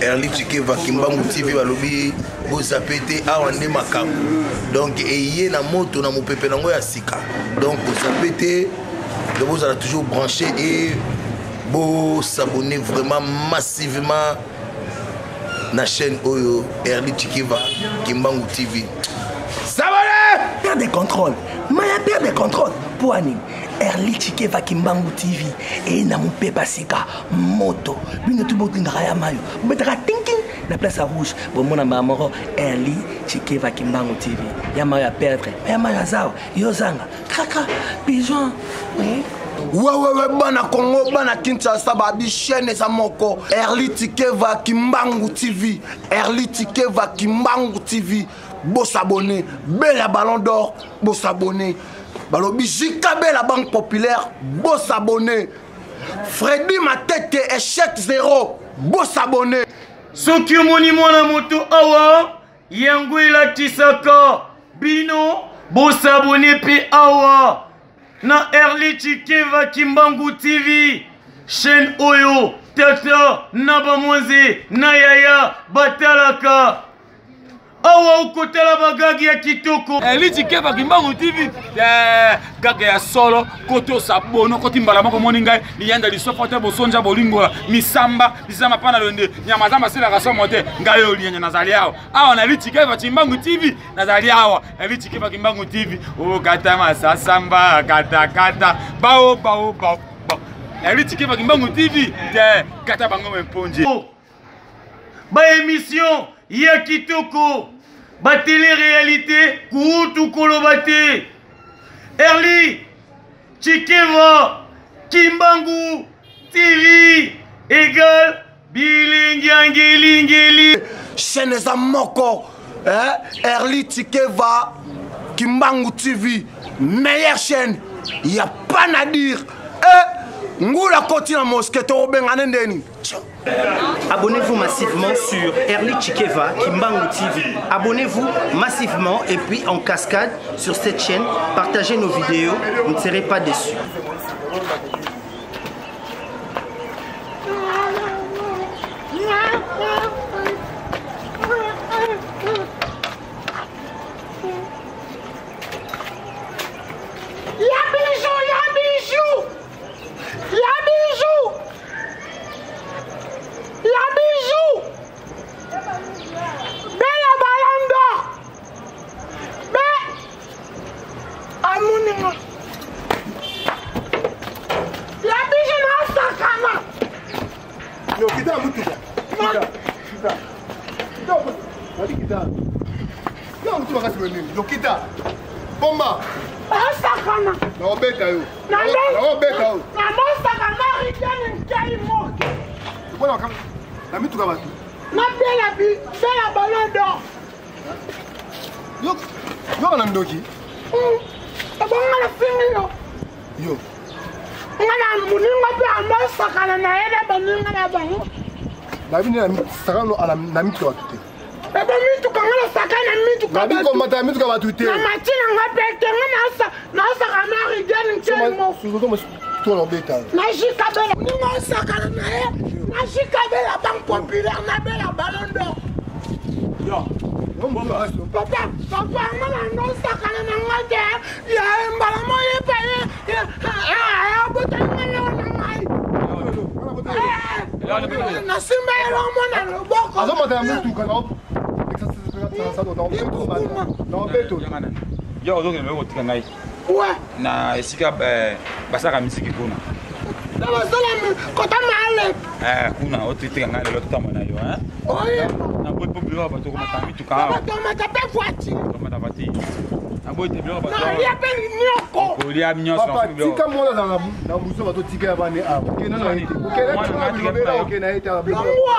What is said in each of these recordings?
Erli Chikeva Kimbangu TV balobi bozape te awa nde makambo donc eye na moto na mopepe nango ya sika donc bozape te donc bozala toujours branché et bosabonner vraiment massivement na chaîne oyo Erli Chikeva Kimbangu TV S'abonner Perte de contrôle maya perte de contrôle mpo ani Erli Chikeva Kimbangu TV eye na mopepe sika moto bino tu botindaka ya mayo bobetaka tinking na place ya rouge bomona mbala moko Erli Chikeva Kimbangu TV ya mayo ya perdre ya mayo azawa yo zanga kaka pigeon oui. wewewe bana congo bana kinshasa babi chaîne eza moko erli tikeva kimbangu tv erli tikeva kimbangu tv bosabone bela ballon d'or bosabone balobi jkb la banque populaire bosabone fredi matete échec zéro bosabone soki omoni mwana moto awa yango elatisaka bino bosabone mpe awa na erli chikeva kimbangu tv chaîne oyo tata na bamwanze na yaya batalaka awa okotala bagage ya kitoko eliti keba kimbangu tv eh, gage ya solo koti osabono koti mbala moko omoni ngai liyanda lisofo te bosonja bolingola misamba lisamba pana londe nyama zamba asilaka somo te ngai oyo liyanya nazali awa awa na liti keba kimbangu tv nazali awa eliti keba kimbangu tv okata masasamba katakata bao bao bao eliti keba kimbangu tv te kata bango memponje oh. Ba emission ya kitoko, ba tele realite kutu koloba te. Erli Chikeva Kimbangu TV égale bilengi ya ngelingeli. Chaîne eza moko eh? Erli Chikeva Kimbangu TV meilleure chaîne y a pas à dire eh? ngula koti na mosquée tokobengana ndeni Abonnez-vous massivement sur Erli Chikeva Kimbangu TV. Abonnez-vous massivement et puis en cascade sur cette chaîne. Partagez nos vidéos, vous ne serez pas déçus. Ya bijou, ya bijou Ya bijou Ya bijou Bella ballon d'or Be Amoninga Ya bijou na sakana Yo, kita mutuka. Kita. Kita. Kita. Nadi kita. Yo, mutu makasi boye nini? Yo, kita. Bomba. Basakana. Nakobeta yo. Nakobeta yo. Nabosaka nga Ridiane Nkai Moke. Mpona na mituka bato. Na bela bi bela ballon d'or. Yo yo na ndoki. Hmm. Ebonga na fingi yo. Yo. Nga na moninga mpe amosakana na ye na baninga na bango. Nabi na sakana na mituka bato te. ebo mituka nga nasaka na mituka nabi komata ya mituka bato te na mati na nga mpe te nga nasaka na ridiane ntelemo tolobeta najikabela ninga osakana na ye najikabela banque populaire nabela ballon d'or papa papa nga na nosakana na nga te ya mbala moyepa ye abotali nga leo na ngai nasimba ye longo na loboko azomata ya motuka yo ozokende kotika ngai na esika eh, basalaka misiki kuna basala kota male eh, kuna otika ngai lelo totamba na yo naboyi mpo biloko bato komata mituka batomata mpe voiture tomata voiture naboyi te biloko bato mpe nyoko kolia nyonso tika mwana azala na buso bato tika ya bane awa okenda na ye te okenda okenda ye te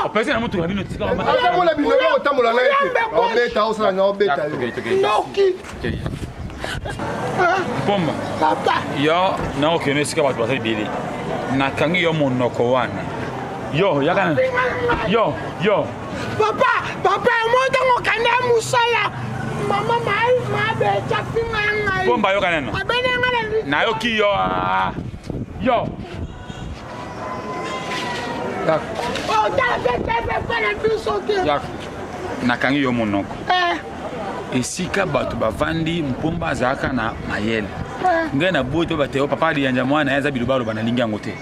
opesi na motuka bino tika atambola bilobela otambola na ye te obeta osala na obeta yo noki mpomba papa yo naokende esika bato baza ebele nakangi yo monoko wana yo yaka yo yo papa papa yango ntango okanda mosala mama mabeca finga ya ngai pomba yoka nano abene nga na nayoki yo ah. yo Otala mpe tv mpe na biso te. Nakangi yo monoko. Esika bato bavandi mpomba azalaka na mayele. Ngai na boyi to bato papa liyanja mwana ye aza biloba aloba nalingi yango te.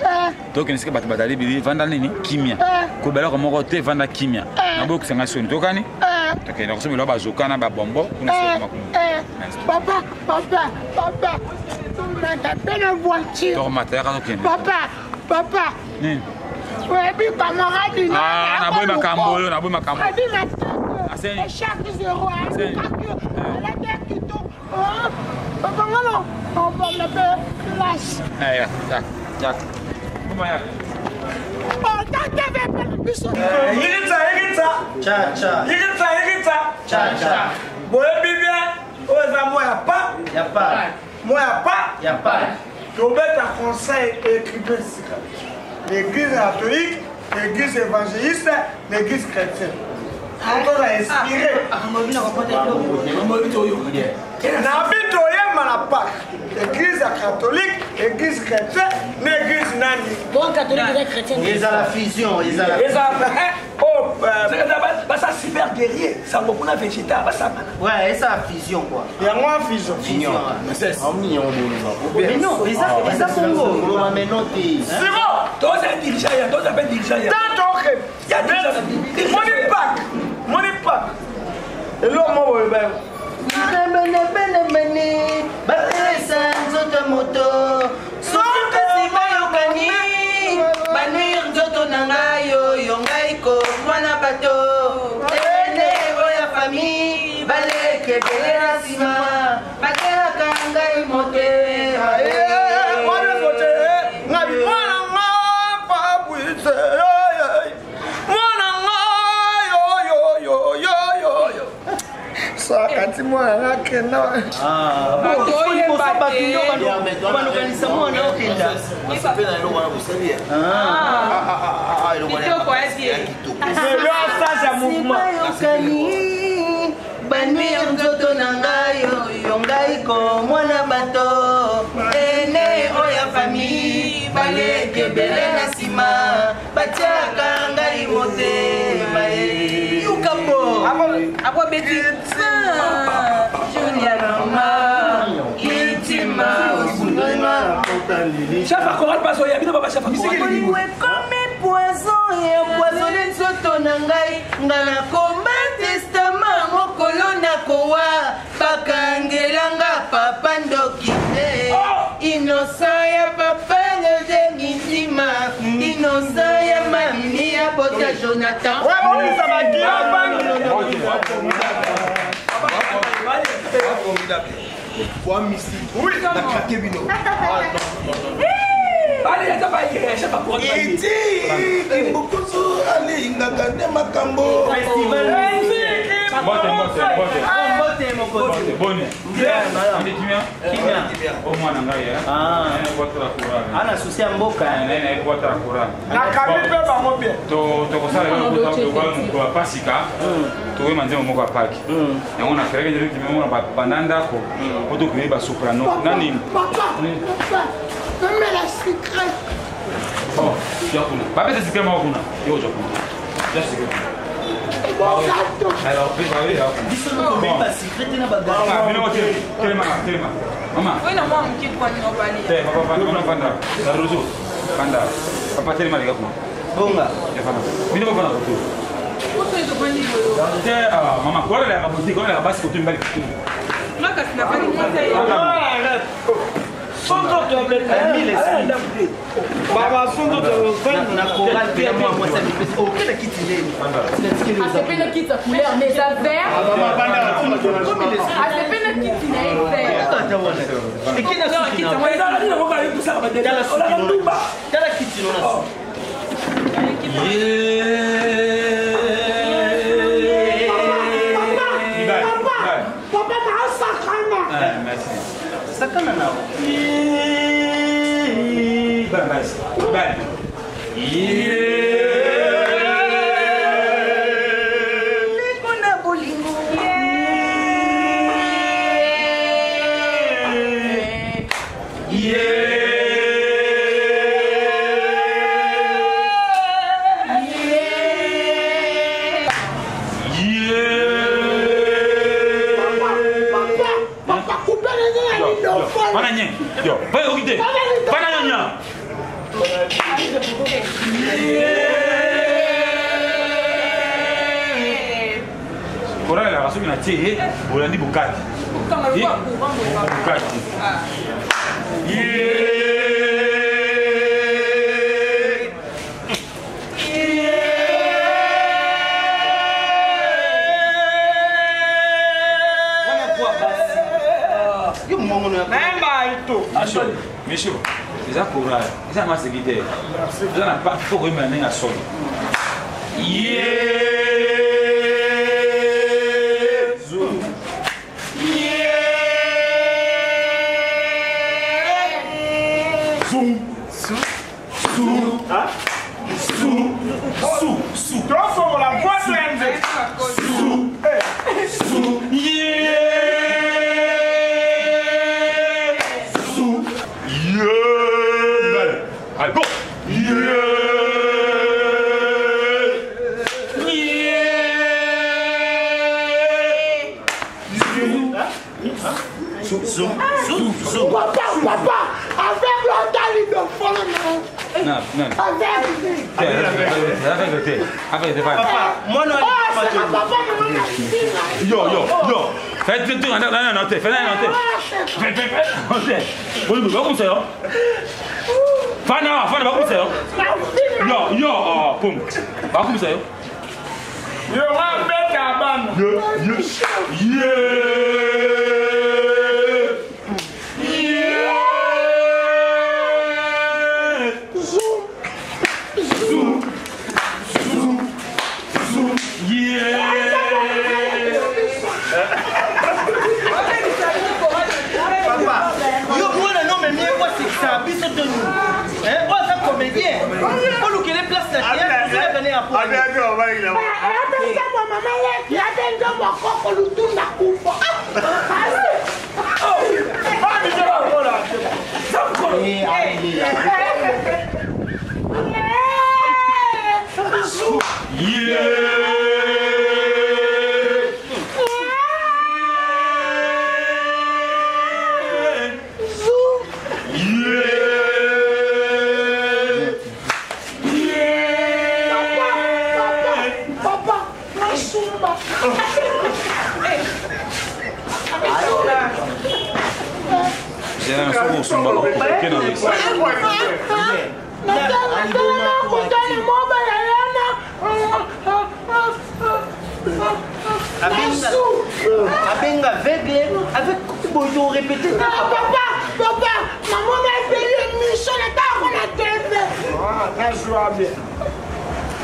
Tokende esika bato bazali bili vanda nini kimia. Kobelaka moko te vanda kimia. Naboyi kosanga soni tokani? Tokende kosomela bazoka na babombo kuna sika kuna. Papa, papa, papa. Tomata mpe na voiture. Tomata yaka tokende. Papa, papa. Nini? Oyebi camarade na naboyi makambo oyo, naboyi makambo. Adi na tete. Échec zéro. Alukaki alati kitoko. Papa ngalo obanda mpe place. Yaka, yaka, yaka. Mama yaka. Ota TV mpe na biso. Yikitsa, yikitsa. Cha cha. Yikitsa, yikitsa. Cha cha. Boyebi bien oyo eza mwa ya pa. Ya pa. Mwa ya pa. Ya pa. Tobeta conseil équilibré sika. L'église catholique, l'église évangéliste, l'église chrétienne. Toza inspiré. Na bi toyemba na Pâques. Église catholique, église chrétienne, na église nani. Bon catholique eza chrétien. Eza la fusion, eza la. Eza oh basa super guerrier sango kuna végéta basangana. Ouais, eza la fusion quoi. Yango ya fusion. Fusion. Mais non, eza eza Congo. Mais non te. Siro, toza dirigeant ya, toza pe dirigeant ya. Tant ok. Ya dirigeant. Moni Pâques. Moni Pâques. Eloko moko boye ba. Bene bapesa nzoto moto soki kasi bayokani banuire nzoto na ngai oyo ngai komwana bato ene oya famille baleke ebele na nsima batelaka ngai motema. Mwana nga Fabrice, mwana nga yoyoyoyoyoyo sakati mwana nga kenda. Banokanisa mwana okenda. Bayokani banuire nzoto na ngai oyo ngai ko mwana bato ene oya famille baleke ebele na nsima batiaka ngai motema ye yukambo Abobeti Julia Mama Kitima osundolima. Chef ya chorale bazoya bino baba chef ya chorale. Bolingo ekomi poison empoisonne nzoto na ngai nga nakoma testament mokolo nakowa bakangelanga papa ndoki te innocent ya papa lodengindima innocent ya mamimi ya bota Jonathan. Kwa mystique. Na craqué bino. Allez, ata ba chef ya chorale. Iti kimbukusu alingaka nde makambo. Mbote, mbote, mbote. Mbote mokonzi. Boni. Ndi kimia? Kimia. O mwana ngai eh. Bwatela courant. Ana susi ya mboka. Naye naye bwatela courant. Nakambi mpe bango bien. Tokosala eloko tokoya mokolo ya pasika tokoyema nzembo moko ya paki yango na fereke nzembo kimia mona banda ndako po tokoyeba basoprano nani. Papa, papa, namela secret. Bon, ya kuna bapesa sikre moko kuna yo ozwa kuna ya sikre. Bogato. Alors, Biso tokomi basikre te na baga. Bino te telema telema mama. Oyo na mwa moke kwani obali. Te papa vanda mama vanda na rozo vanda papa telema leka kuna. Bonga. Ya vanda bino bavanda koto. Oto ezobandi boyo. Te ah mama kolalaka boutique kolalaka basi koto mibali koto. Nga kasi nafandi mwasi ya Na chorale mpe ya mwa mwasi ya mipesi okenda kiti ndeni. Asepeli kiti ya couleur mais eza vert. Asepeli kiti na ye vert. Ekenda suki na Ezala nini ngo ba yebisaka ba dele. Olaka ndumba. Tala kiti no na suki. Papa, papa, naosakana. Merci. Sakana nao. Bye bye. Bye. Ndeko na bolingo. Fana nye. Yo, fana okite. Fana nya. Kolalelaka soki na tie ye bolandi bokati. Bokati. Monsieur, eza courage eza maseki te eza na pa fo koyembela ndenge ya solo. Tofongola voice ya nze. Allez, go. Papa, papa, avec l'entali de folle, non. Non, non. Avec. Avec, avec, Papa, moi non. Oh, c'est ma papa, maman, Yo, yo, yo. Fais, fais, fais, non, non, non, fais, non, non, fais, fais, fais, non, comme ça, Fana, fana, comme ça, yo, yo, oh, boum. Comme ça, yo. Yo abeta bana. Yo, yo, yo. Papa, yo mwana no mais mieux moi c'est ça biso to nous. Hein, moi ça comédien. Olukele place na théâtre, vous avez à pour. Ate nzambo mama leki, ate nzambo koko lutunda kufa. Papa, nasumba. Abenga aveugle avec boyo répété. Papa, papa, maman m'a payé mission ntango na TV. Nazwa bien.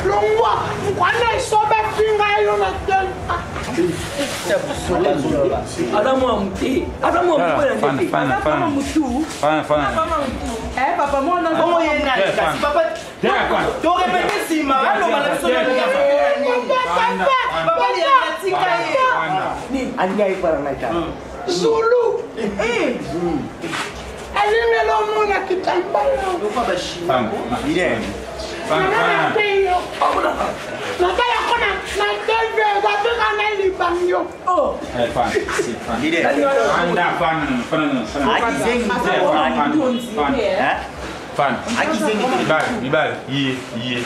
Longwa, mokwana esobe finga yo na TV. Aza mwa mote, aza mwa mote. Fana, fana. Fana, fana. Eh, papa, moi, non. Bongo ye nani kasi papa to répété nsima aloba na biso nani. Papa lianga tika ye. Alingi ayebana ngai tala. Zulu. Alingela omona kitambala. Natalako na TV babenga na libangio. Fan. Mibale, mibale. Ye, ye.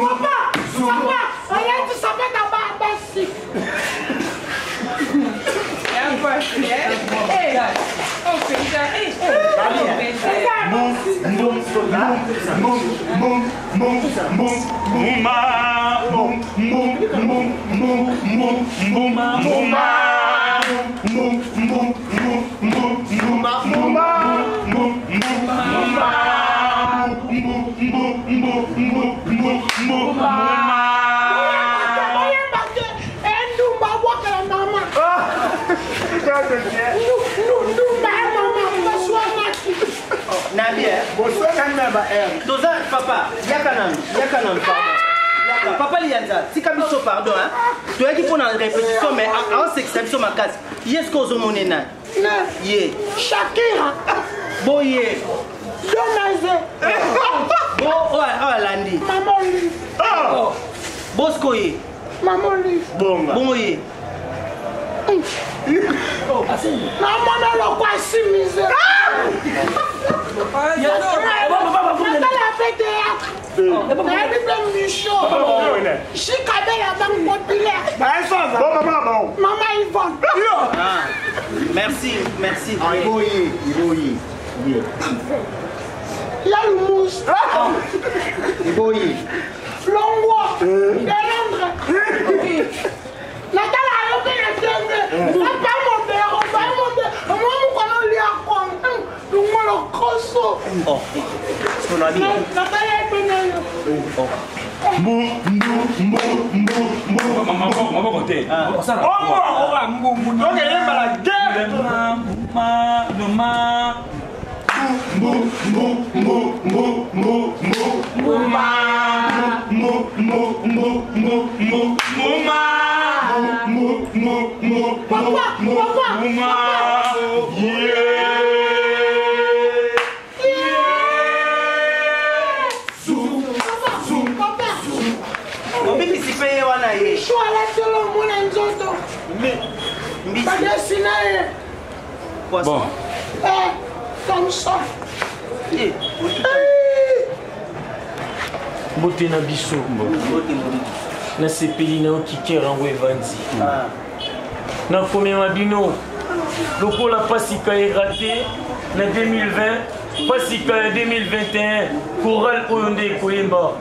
Papa, papa, alati sapata basi. Oyeba te endumba abwakela mama. Ndumba ya mama baswanaki. Nabi toza papa yaka nanu, yaka nanu, pardon. Yaka. Papa lianza tika biso pardon hein. Toyaki mpo na répétition mais aosekisa biso makasi ye. Ceque ozomona nani? Ye. Shakira. Boye. Donaze. Bo oyo alandi. Mama Olive. Oh. Bosco ye. Mama Olive. Bonga. Bongo ye. Namona lokwa simise. Nasala pe théâtre. Nayebi mpe micho. Chikabela banque populaire. Mama Yvonne. Merci, merci. Iboyi, Iboyi. Ya lumus. Iboyi. Longwa. De Londres. Natala yo mpe na tv. Papa modero, ba modero. Mwa mokolo lia kongo. Longwa lokoso. Oh. Natala ye mpe na yo. Mbu, mbu, mbu, mbu, mbu. Maboko te. Oka mbumbu. Donc eyemba la guerre. Ma, ma. Mbu, mbu, mbu, mbu, mbu, mbu. Mbuma. Mbu, mbu, mbu, mbu, mbu. Mbuma. Mbu, mbu, mbu, mbu, mbu. Mbuma. Yeah. Obikisi mpe ye wana ye. Micho alatela omona nzoto. Badesina ye. Bon. Eh, comme ça. Mbote na biso. Nasepeli na yo kikere yango evandi. Nakomema bino lokola pasika erate na 2020, pasika ya 2021, chorale oyo nde ekoyemba.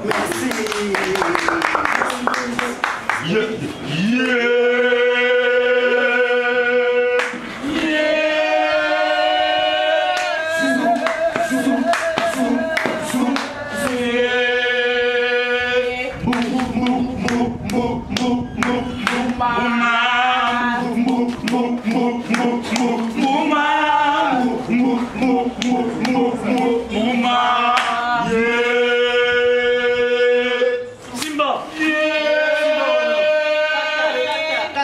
Yeah. Simba.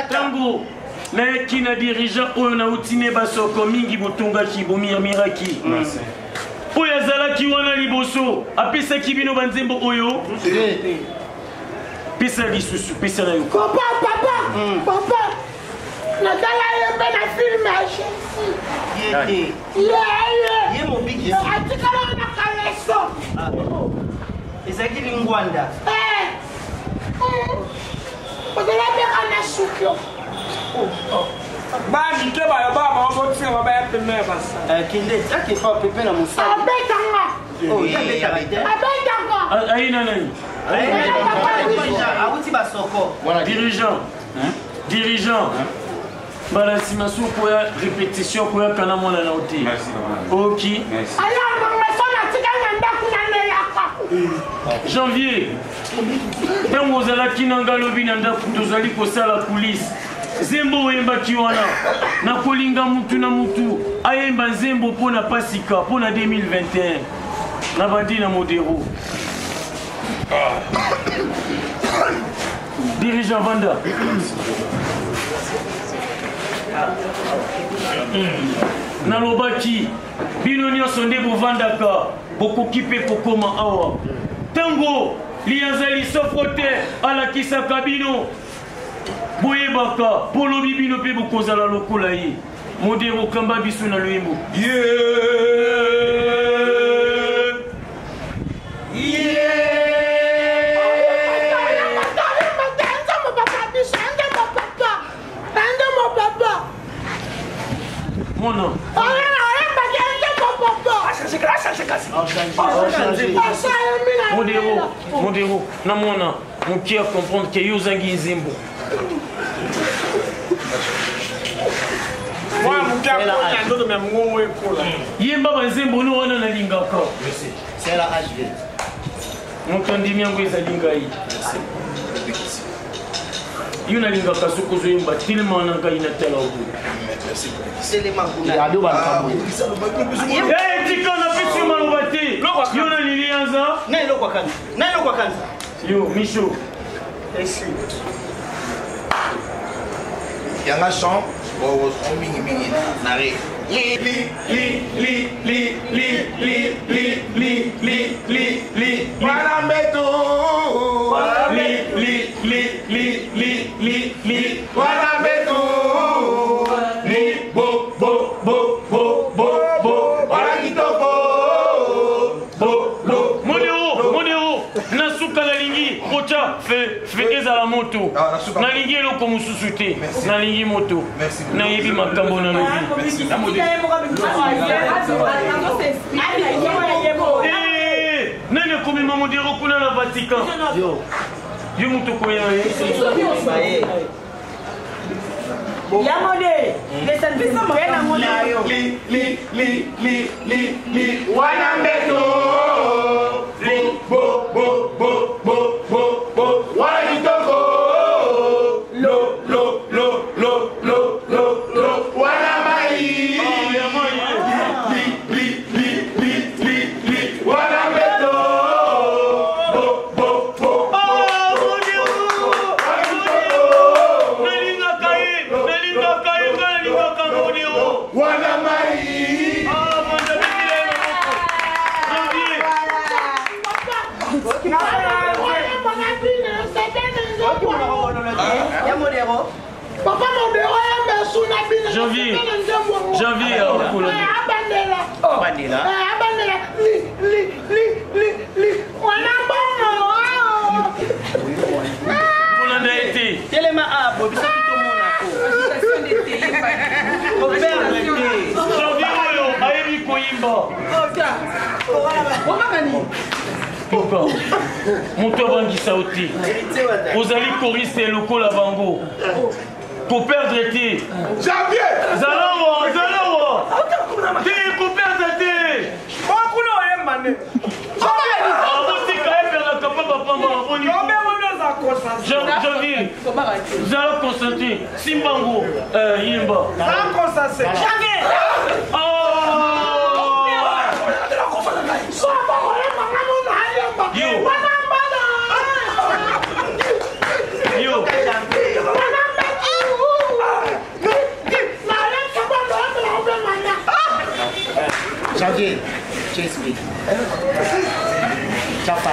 Ntango nayaki na dirigeant oyo nauti ne basoko mingi botongaki bomirmiraki oyo azalaki wana liboso apesaki bino banzembo oyo pesa lisusu pesa na yo. Papa, papa, papa. Natala ye mpe na film ya Jésus. Ye te. Ye ye. Ye mobikisi. Atikala na kaleso. Ezalaki lingwanda. Eh. Ozala mpe na sukio. Bamike bayo ba baobotika babaya peme ya basala. Kende akepa pepe na mosala. Abetanga. Oh, ye abetaka te. Abetanga. Ayi na nani? Awuti basoko. Dirigeant. Dirigeant. Mbala nsima soki okoya répétition koyaka na mwana na yo te. Oki. Alanga so natikali na ndako nalelaka. Janvier, ntango ozalaki na nga lobi na ndako tozali kosala coulisse, nzembo oyembaki wana nakolinga mutu na mutu ayemba nzembo mpo na pasika mpo na 2021 nabandi na modero. Dirigeant Vanda. Nalobaki bino nyonso nde bovandaka bokoki mpe kokoma awa ntango liyanza lisofo te alakisaka bino boyebaka mpo lobi bino mpe bokozala lokola ye. Modero kamba biso na loyembo. Mwana. Modero, Modero, na mwana moke a comprendre ke yo ozangi nzembo. Mwana moke akola nzoto me mongongo ekola. Yemba banzembo no wana nalingaka. C'est la HV. Moto andimi yango ezali ngai. Yo nalingaka soki ozoyemba telema na ngai natala oboye. Selema kuna. Eh, tika napesi yo maloba te. Yo na lilianza. Na eloko akanza. Na eloko akanza. Yo, Micho. Esi. Yanga chant mingi mingi na re. Li li li li li li li li li li li Wana mbeto. Li li li li li li li Wana mbeto. Li bo bo bo bo bo bo Wana kitoko. Bo lo Modero modero na suka nalingi kotya fe fe ezala moto nalingi eloko mosusu te nalingi moto nayebi makambo nalobi. Eh, nani akomema modero kuna na Vatican? Yo moto okoya ye. Yamode, Li li li li li li Wana mbeto. Li bo bo bo bo bo bo Wana kitoko. Lo lo lo lo lo lo lo Wana mai. Li li li li li li Wana mbeto. Bo bo bo. Nalingaka ye, nalingaka ye, nga nalingaka modero. Wana mai. Ah, banda betela ye maboko. Janvier. Papa Modero yemba esu na bino. Janvier. Janvier, akola. Abandela. Abandela. Abandela. Li li li li li. Wana bongo. Kolanda ye te. Telema abo biso tomonako. Koperdre te. Janvier oyo ayebi koyimba. Yoka, moto abangisa yo te. Ozali choriste lokola bango. Koperdre te. Janvier. Zalawa, zalawa. Te koperdre te. Okuna oyemba nde. Abotika ye perdaka pamba pamba aboni. Janvier, zala concentré. Simbango, yemba. Zala concentré. Janvier. Yo. Yo. Janvier, tu expliques.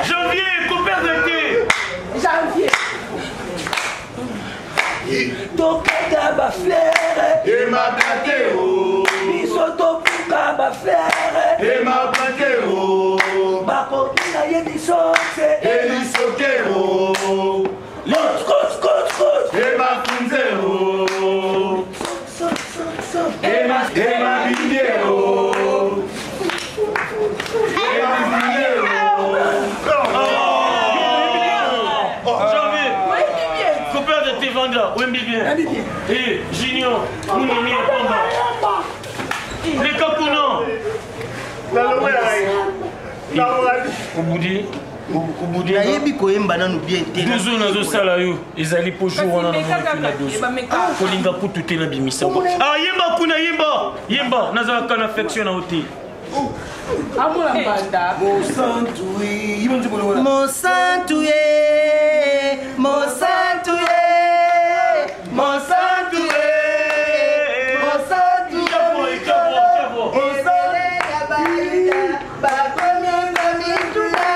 Janvier, koperdre te. Janvier. Tokata baflere Emabate o. Biso topuka baflere Emabate o. Bakoki na ye biso te. Elisoke o. Kot, kot, kot. Emafunze o. So, so, so. Ema Emabinde o. Emabinde o. Janvier. Koperdre te vanda, oyembi bien. Eh, Junior, munoni ya pamba. Leka kuna. Obudi, obudi. Nayebi koyemba nanu bien te. Dozo nazosala yo ezali mpo jour wana namonaki na dozo kolinga kutu te nabimisa ngo. Ah, yemba kuna, yemba yemba, nazalaka na affection na yo te. Amona mbanda. Mosantu ye, mosantu ye, mosantu ye, mosantu ye, ebele ya bayuda bakomionga mituna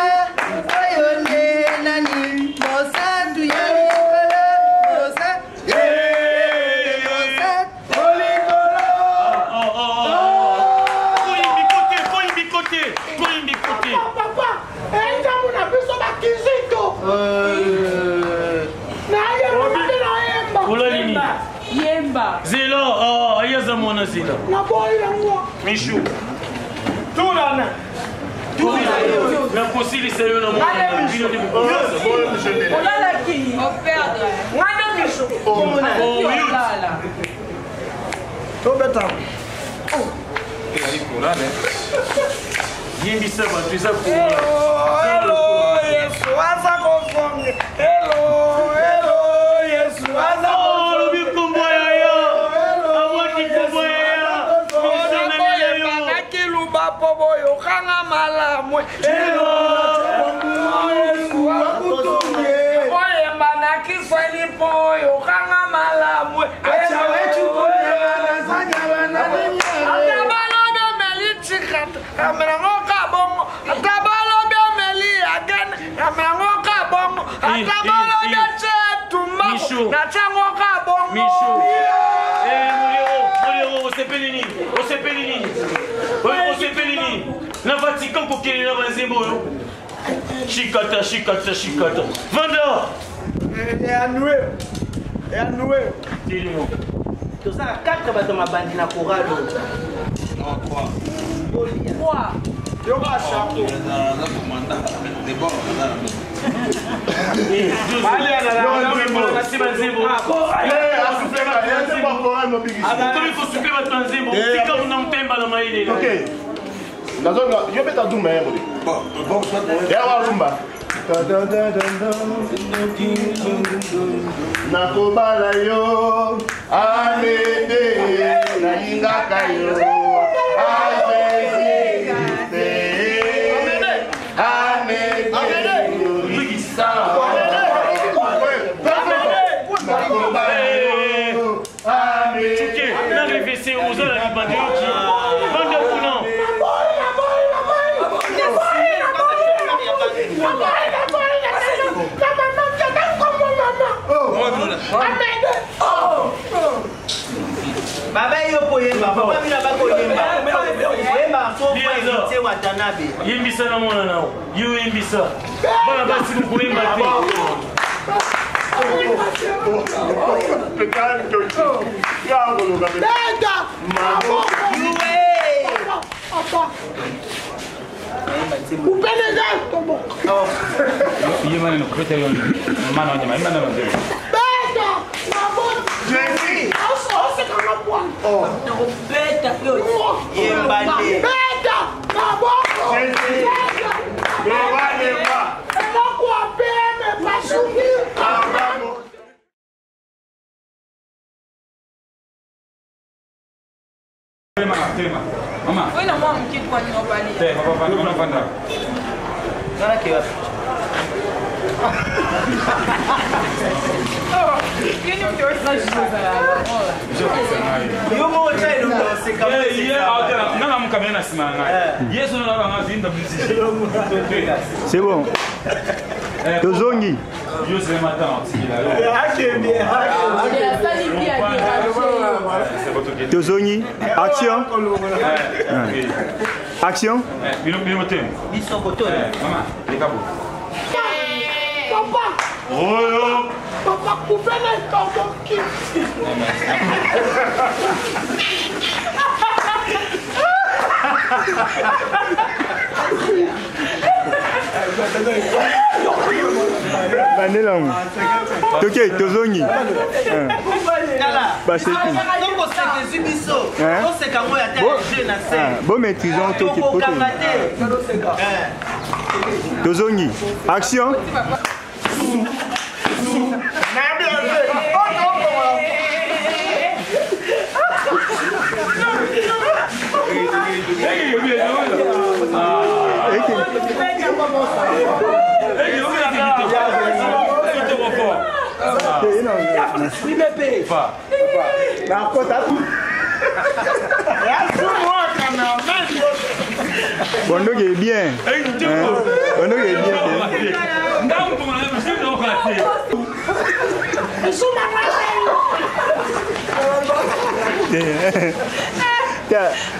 oyo nde nani mosantu ya likolo Koyimbi kote, koyimbi kote, koyimbi kote. Papa, engambo na biso bakizito. Nayemba nde nayemba. Ola nini? Yemba. Zela, ah, aye aza mwana zela. Naboyi yango. Mishu. Tulana. Nakosilisa yo na mwana bino nde bokosilisa. Olalaki. Ngana miso. Oh, youth. Olala. Tobeta. Yembisa bato eza Hello, Yesu aza kozonga. Hello, hello, Yesu aza olobi kombo ya yo. Abwaki kombo ya yo. kozonga. Nakiluba po boyokanga malamu. Hello, Yesu oyemba na Kiswahili po oyokanga malamu. Hello. banzembo oyo shikata shikata shikata vanda eanue eanue telema toza na 4 bato mabandi na coral oyo yoka chapeau okomi kosuple bato ya nzembo tika muna motemba na mayele yo beta dumba yango te yawa rumba nakobala yo amede nalingaka yo oza na libanda yoki vanda kuna baba yo koyemba papa bino bakoyemba oyemba sote watanabe yembisa na mwana nao yo yembisa bana basi bokoyemba te Yembande. Mama. Oyo na mwa moke kwani obali. Te, papa, papa, papa. Ngana ke wapi? Yo moko tya elongi oseka. Nanga mukamela na nsima na ngai. Yesu na nanga zinda muziki. C'est bon. Tozongi. Yo c'est matin otikila yo. Tozongi. Action. Action. Bino bino te. Biso koto. Mama, leka bo. Papa. Oyo. Papa, coupe les cordons qui. Bandelango. Toke, tozongi. Baseki. Tokoseka ezwi biso. Toseka ngo ya te jeu na scène. Bo maîtrisons toke. Tokokanga te. Tozongi. Action. Bondoki est bien. Bondoki est bien.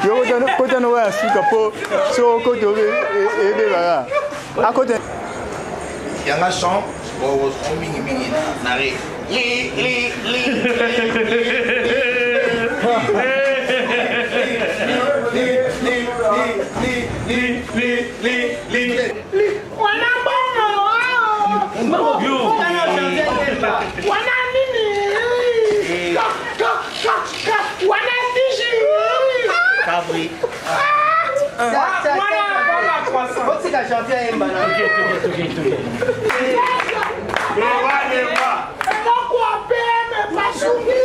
Yo kota no ya suka po so koto ebebaka akota yanga champ mingi mingi na re li li li Wana mbongo. Wana nini? Ka ka ka ka. Wana ndiji. Cabri. Wana wana croissant. Otika janvier ayemba na. Eloko ya peme basungi.